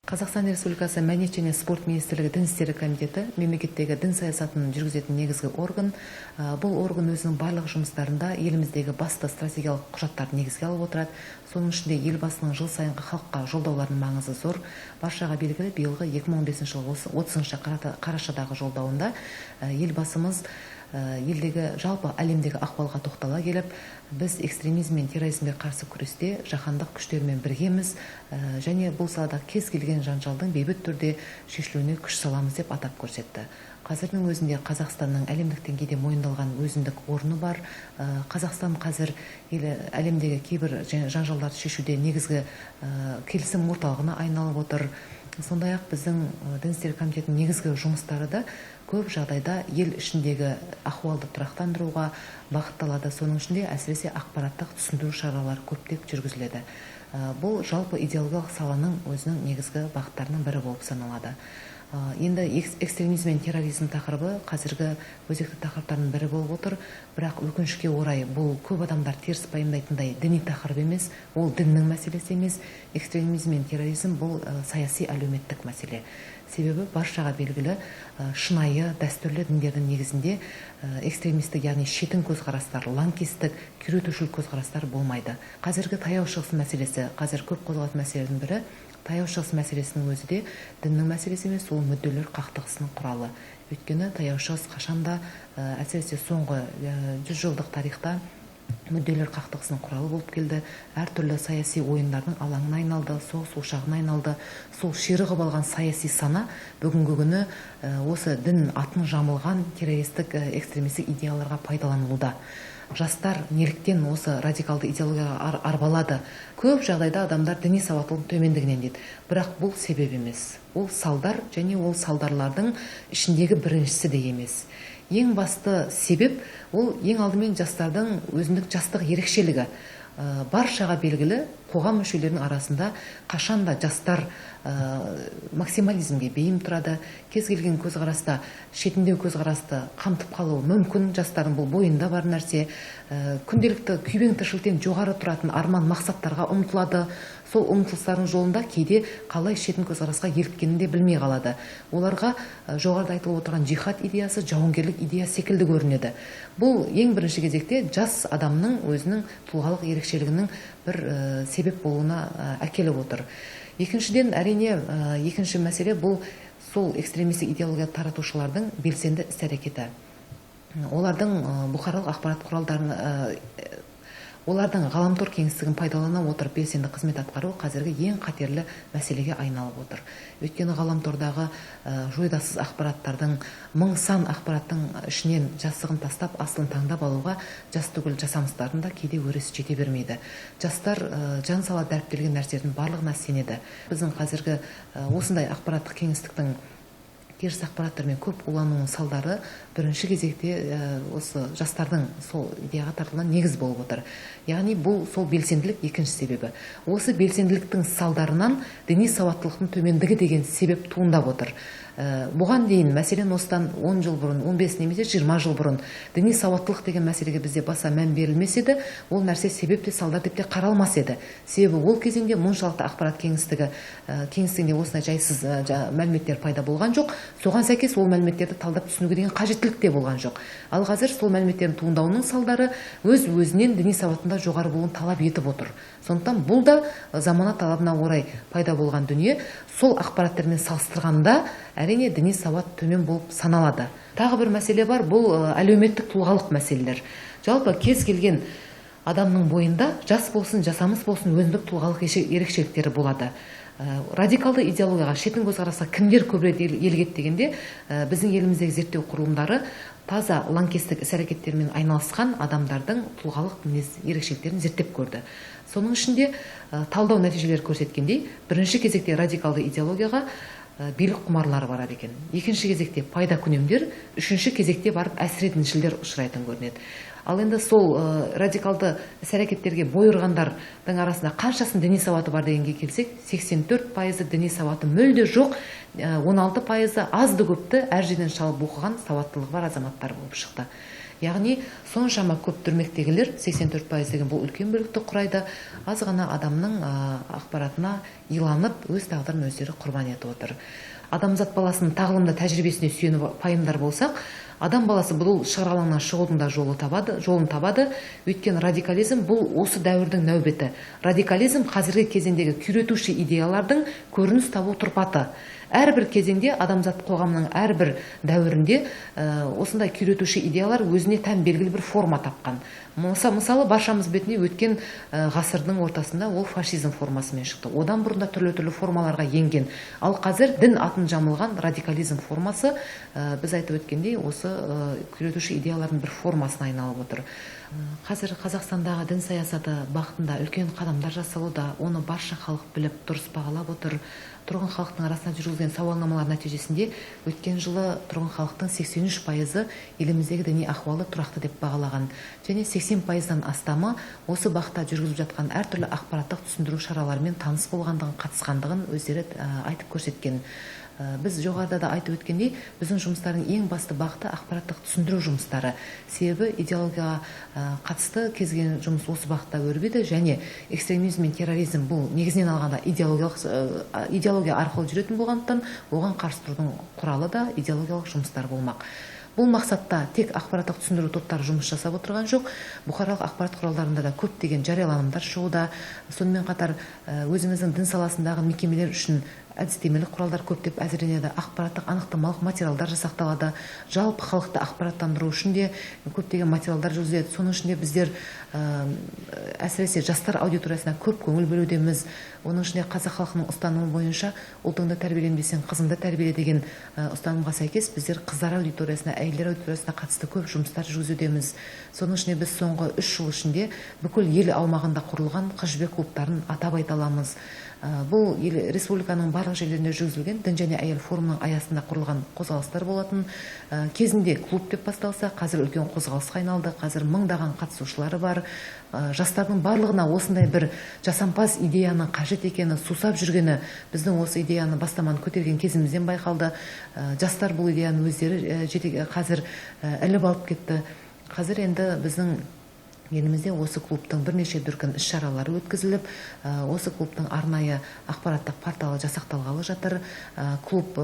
Қазақстан Республикасы Мәдениет және спорт министрлігі Дін істері комитеті мемлекеттегі дін саясатын жүргізетін негізгі орган. Бұл орган өзінің барлық жұмыстарында еліміздегі басты стратегиялық құжаттарды негізге алып отырады. Соның ішінде Елбасының жыл сайынғы халыққа жолдауларының маңызы зор. Баршаға белгілі, биылғы 2015 жылғы 30 қарашадағы жолдауында Елбасымыз елдегі, жалпы әлемдегі ахуалға тоқтала келіп, біз экстремизм мен терроризмге қарсы күресте жаһандық күштермен біргеміз және бұл салада кез келген жанжалдың бейбіт түрде шешілуіне күш саламыз деп атап көрсетті. Қазірдің өзінде Қазақстанның әлемдік деңгейде мойындалған өзіндік орны бар. Қазақстан қазір әлемдегі кейбір жанжалдарды шешуде негізгі келісім орталығына айналып отыр. Сондай-ақ біздің Дін істері комитетінің негізгі жұмыстары да көп жағдайда ел ішіндегі ахуалды тұрақтандыруға бағытталады. Соның ішінде әсіресе ақпараттық түсіндіру шаралары көптеп жүргізіледі. Бұл жалпы идеологиялық саланың өзінің негізгі бағыттарының бірі болып саналады. Енді экстремизм мен терроризм тақырыбы қазіргі өзекті тақырыптардың бірі болып отыр. Бірақ өкінішке орай бұл көп адамдар теріс пайымдайтындай діни тақырып емес, ол діннің мәселесі емес. Экстремизм мен терроризм бұл саяси әлеуметтік мәселе. Себебі баршаға белгілі, шынайы дәстүрлі діндердің негізінде экстремистік, яғни шетін көзқарастар, лаңкестік, күйретушілік көзқарастар болмайды. Қазіргі Таяу Шығыс мәселесі, қазір көп қозғалатын мәселелердің бірі, Таяу Шығыс мәселесінің өзі де діннің мәселесі емес, ол мүдделер қақтығысының құралы. Өйткені Таяу Шығыс қашанда, әсіресе соңғы 100 жылдық тарихта мүдделер қақтығысының құралы болып келді. Әртүрлі саяси ойындардың алаңына айналды, соғыс ошағына айналды. Сол ширығып алған саяси сана бүгінгі күні осы дін атын жамылған террористік, экстремистік идеяларға пайдаланылуда. Жастар неліктен осы радикалды идеологияға арбалады? Көп жағдайда адамдар діни сауаттылықтың төмендігінен дейді. Бірақ бұл себеп емес. Ол салдар және ол салдарлардың ішіндегі біріншісі де емес. Ең басты себеп ол ең алдымен жастардың өзіндік жастық ерекшелігі. Баршаға белгілі, қоғам мүшелерінің арасында қашанда жастар максимализмге бейім тұрады. Кез келген көзқараста шетіндеу көзқарасты қамтып қалуы мүмкін. Жастардың бұл бойында бар нәрсе. Күнделікті күйбең тіршіліктен жоғары тұратын арман мақсаттарға ұмтылады. Сол ұмтылыстардың жолында кейде қалай шетін көзқарасқа еліккенін де білмей қалады. Оларға жоғарыда айтылып отырған жихад идеясы жауынгерлік идея секілді көрінеді. Бұл ең бірінші кезекте жас адамның өзінің тұлғалық ерекшелігінің бір себеп болуына әкеліп отыр. Екіншіден, әрине, екінші мәселе бұл сол экстремистік идеология таратушылардың белсенді іс-әрекеті. Олардың бұқаралық ақпарат құралдарын, олардың ғаламтор кеңістігін пайдалана отырып белсенді қызмет атқару қазіргі ең қатерлі мәселеге айналып отыр. Өйткені ғаламтордағы жойдасыз ақпараттардың, мың сан ақпараттың ішінен жасығын тастап, асылын таңдап алуға жас түгіл жасамыстардың да кейде өресі жете бермейді. Жастар жан сала дәріптелген нәрселердің барлығына сенеді. Біздің қазіргі осындай ақпараттық кеңістіктің теріс ақпараттармен көп улануының салдары бірінші кезекте осы жастардың сол идеяға тартылуына негіз болып отыр. Яғни бұл сол белсенділік екінші себебі. Осы белсенділіктің салдарынан діни сауаттылықтың төмендігі деген себеп туындап отыр. Бұған дейін, мәселен, осыдан 10 жыл бұрын, 15 немесе 20 жыл бұрын діни сауаттылық деген мәселеге бізде баса мән берілмес еді. Ол нәрсе себеп те салдар деп те қаралмас еді. Себебі ол кезеңде мұншалықты ақпарат кеңістігінде осындай жайсыз мәліметтер пайда болған жоқ. Соған сәйкес ол мәліметтерді талдап түсінуге деген қажеттілік те болған жоқ. Ал қазір сол мәліметтердің туындауының салдары өз өзінен діни сауаттың жоғары болуын талап етіп отыр. Сондықтан бұл да замана талабына орай пайда болған дүние. Сол ақпараттармен салыстырғанда әрине діни сауат төмен болып саналады. Тағы бір мәселе бар, бұл әлеуметтік тұлғалық мәселелер. Жалпы кез келген адамның бойында жас болсын, жасамыс болсын өзіндік тұлғалық ерекшеліктері болады. Радикалды идеологияға, шетін көзқарасқа кімдер көбірек елігеді дегенде, біздің еліміздегі зерттеу құрылымдары таза лаңкестік іс-әрекеттермен айналысқан адамдардың тұлғалық мінез ерекшеліктерін зерттеп көрді. Соның ішінде талдау нәтижелері көрсеткендей, бірінші кезекте радикалды идеологияға билік құмарлары барады екен. Екінші кезекте пайда күнемдер, үшінші кезекте барып әсіре діншілдер ұшырайтын көрінеді. Ал енді сол радикалды іс-әрекеттерге бой ұрғандардың арасында қаншасының діни сауаты бар дегенге келсек, 84% діни сауаты мүлде жоқ, 16% азды көпті әр жерден шалып оқыған сауаттылығы бар азаматтар болып шықты. Яғни соншама көп дүрмектегілер, 84% деген бұл үлкен бөлікті құрайды, аз ғана адамның ақпаратына иланып, өз тағдырын өздері құрбан етіп отыр. Адамзат баласының тағылымды тәжірибесіне сүйеніп пайымдар болсақ, адам баласы бұл шығыр алаңнан шығудың да жолын табады. Өйткені радикализм бұл осы дәуірдің нәубеті. Радикализм қазіргі кезеңдегі күйретуші идеялардың көрініс табу тұрпаты. Әрбір кезеңде адамзат қоғамының әрбір дәуірінде осындай күйретуші идеялар өзіне тән белгілі бір форма тапқан. Мысалы, баршамыз бетіне өткен ғасырдың ортасында ол фашизм формасымен шықты. Одан бұрын да түрлі-түрлі формаларға енген. Ал қазір дін атын жамылған радикализм формасы, біз айтып өткендей, осы күйретуші идеялардың бір формасына айналып отыр. Қазір Қазақстандағы дін саясаты бағытында үлкен қадамдар жасалуда, оны барша халық біліп, дұрыс бағалап отыр. Тұрғын халықтың арасында жүргізілген сауалнамалар нәтижесінде өткен жылы тұрғын халықтың 83% еліміздегі діни ахуалды тұрақты деп бағалаған. Және 80%-дан астамы осы бағытта жүргізіліп жатқан әртүрлі ақпараттық түсіндіру шараларымен таныс болғандығын, қатысқандығын өздері айтып көрсеткен. Біз жоғарыда да айтып өткендей, біздің жұмыстардың ең басты бағыты ақпараттық түсіндіру жұмыстары. Себебі идеологияға қатысты кез келген жұмыс осы бағытта өрбиді, және экстремизм мен терроризм бұл негізінен алғанда идеология арқылы жүретін болғандықтан, оған қарсы тұрудың құралы да идеологиялық жұмыстар болмақ. Бұл мақсатта тек ақпараттық түсіндіру топтары жұмыс жасап отырған жоқ, бұқаралық ақпарат құралдарында да көптеген жарияланымдар шығуда. Сонымен қатар өзіміздің дін саласындағы мекемелер үшін әдістемелік құралдар көптеп әзірленеді, ақпараттық анықтамалық материалдар жасақталады, жалпы халықты ақпараттандыру үшін де көптеген материалдар жүргізіледі. Соның ішінде біздер әсіресе жастар аудиториясына көп көңіл бөлудеміз. Оның ішінде қазақ халқының ұстанымы бойынша ұлтыңды тәрбиелеймін десең, қызыңды тәрбиеле деген ұстанымға сәйкес біздер қыздар аудиториясына, әйелдер аудиториясына қатысты көп жұмыстар жүргізудеміз. Соның ішінде біз соңғы 3 жыл ішінде бүкіл ел аумағында құрылған Қыз Жібек клубтарын атап айта аламыз. Бұл ел, республиканың барлық жерлерінде жүргізілген дін және әйел форумының аясында құрылған қозғалыстар болатын. Кезінде клуб деп басталса, қазір үлкен қозғалысқа айналды. Қазір мыңдаған қатысушылары бар. Жастардың барлығына осындай бір жасампаз идеяның қажет екені, сусап жүргені біздің осы идеяны, бастаманы көтерген кезімізден байқалды. Жастар бұл идеяны өздері қазір іліп алып кетті. Қазір енді біздің елімізде осы клубтың бірнеше дүркін іс-шаралары өткізіліп, осы клубтың арнайы ақпараттық порталы жасақталғалы жатыр. Клуб